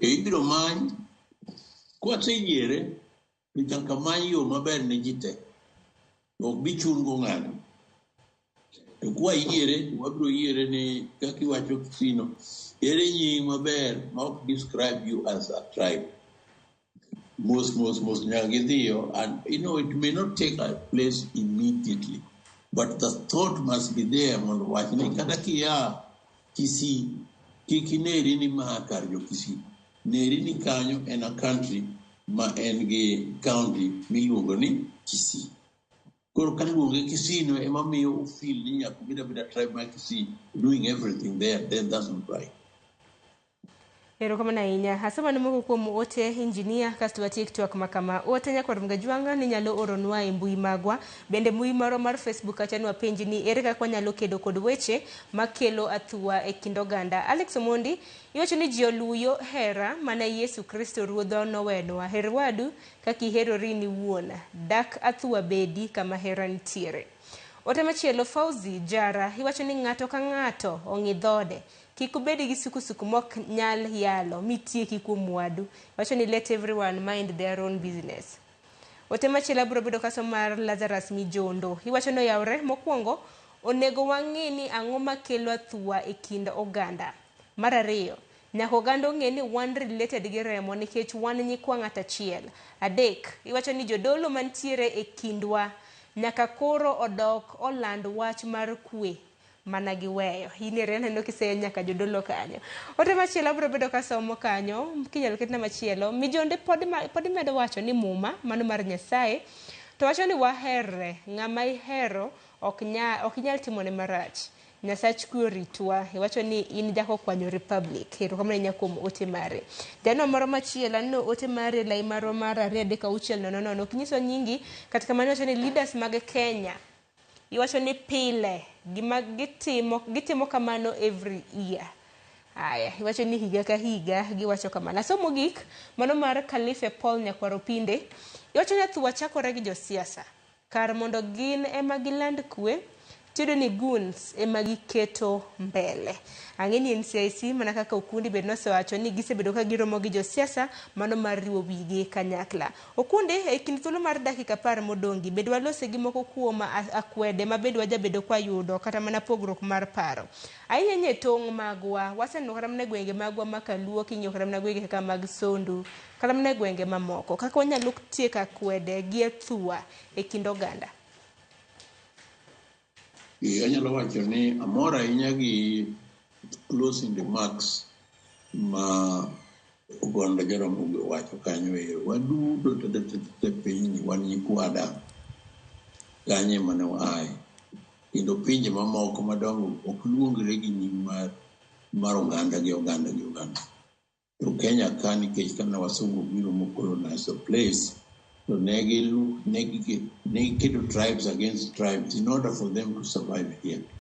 E ibiro many, kwaseyiere, to nyaka many yo maber ne ji te. Ok bi chun go ng'ato. To kwayiere, to wabiro yiere ni kaka iwacho Kisii no, ere nying maber ma ok describe you as a tribe. Mos mos mos nyaka gidhiyo, and it may not take a place immediately, but the thought must be there mondo wach ni kata kia Kisii, kik ineri ni ma kar jo Kisii. Neri ni kanyo en a country ma en gi county miluongo ni Kisii. Koro ka luonge Kisii no ema miyo u feel ni nyaka ubed abeda tribe mar Kisii doing everything there, then that's not right. Erokamano ahinya. Asoma ne moko kuom ote injinia kasto watiek twak ma kama. Ote nyakwar Mgajwang'a ni nyalo oronwa e mbui magwa. Bende mbui marwa mar Facebook kacha nwapenji ni ere kaka wanyalo kedo kod weche makelo athuwa e kind oganda. Alex Omondi iwacho ni ji oluw hera mana Yesu Kristo Ruodhwa nowenwa. Her wadu kaka iherori in iwuon. Dak athuwa bedi kama hera nitiere. Ote machielo Fauzi Jara iwacho ni ng'ato ka ng'ato ong'i dhode. Kik ubed gi sukusuku mok nyal yalo mitieki kuom wadu. Wacho ni let everyone mind their own business. Ote machielo abiro bedo kasomo mar Lazarus Mijondo. Iwacho ni oyawre mokwongo onego wang'i ni ang'o makelo athuwa e kind oganda. Mar ariyo, nyaka oganda ong'e ni wan related gi remo nikech wan nyikwa ng'at achiel. Adek, iwacho ni jodolo mantiere e kindwa nyaka koro odok oland wach mar kwe mana giweyo. In ere aneno kiseyo nyaka jodolo kanyo. Ote machielo abiro bedo kasomo kanyo, kinyalo ketna machielo. Mijonde pod medo wacho ni muma, mano mar Nyasaye, to wacho ni waherre, ng'ama ihero ok inyal timone marach. Nyasach kwe oritwa. Iwacho ni in jakokwanyo Republic. Erokamano ahinya kuom ote mare. Jano moro machielo, aneno ote mare lai marwa mar 2 3 6 0 0. Ok inyiso nyingi, kata kamano iwacho ni leaders mag Kenya iwacho ni pile gima gitimo kamano every year. Aya, iwacho ni higa ka higa giwacho kamano. Asomo mogik, mano mar Khalife Paul Nyakwaro Pinde. Iwacho ni athuwa chakore gi josiasa. Kar mondo gin ema giland kwe, tiyudo ni goons ema giketo mbele. Ang'e ni NCIC mana kaka Okundi bende nosewacho ni gisebedo ka giromo gi josiasa mano mar riwo wigi kanyakla. Okundi, e kind thuolo mar dakika 10 modong'i, bed walose gi moko kuom akwede ma bende wajabedo kwayudo kata mana pogruok mar paro. Ahinya ahinya e tong' magwa, waseneno kata mana e gwenge magwa ma Kaluo, king'iyo kata mana gwenge kaka mag Sondu, kata mana e gwenge mamoko, kaka wanyalo tieko akwede gi athuwa e kind oganda. Anyalo wacho ni amor ahinya gi closing remarks ma Ogondo Jaramogi owacho kanyo ero. Waduto te pinyni wan nyikwa Adam. Kanyo ema ne waaye. Kendo pinje mamoko madongo ok luongre gi nying mar oganda gi oganda gi oganda. To Kenya ka nikech kane wasungu obiro mo colonize the place, to ne giketo tribes against tribes in order for them to survive here.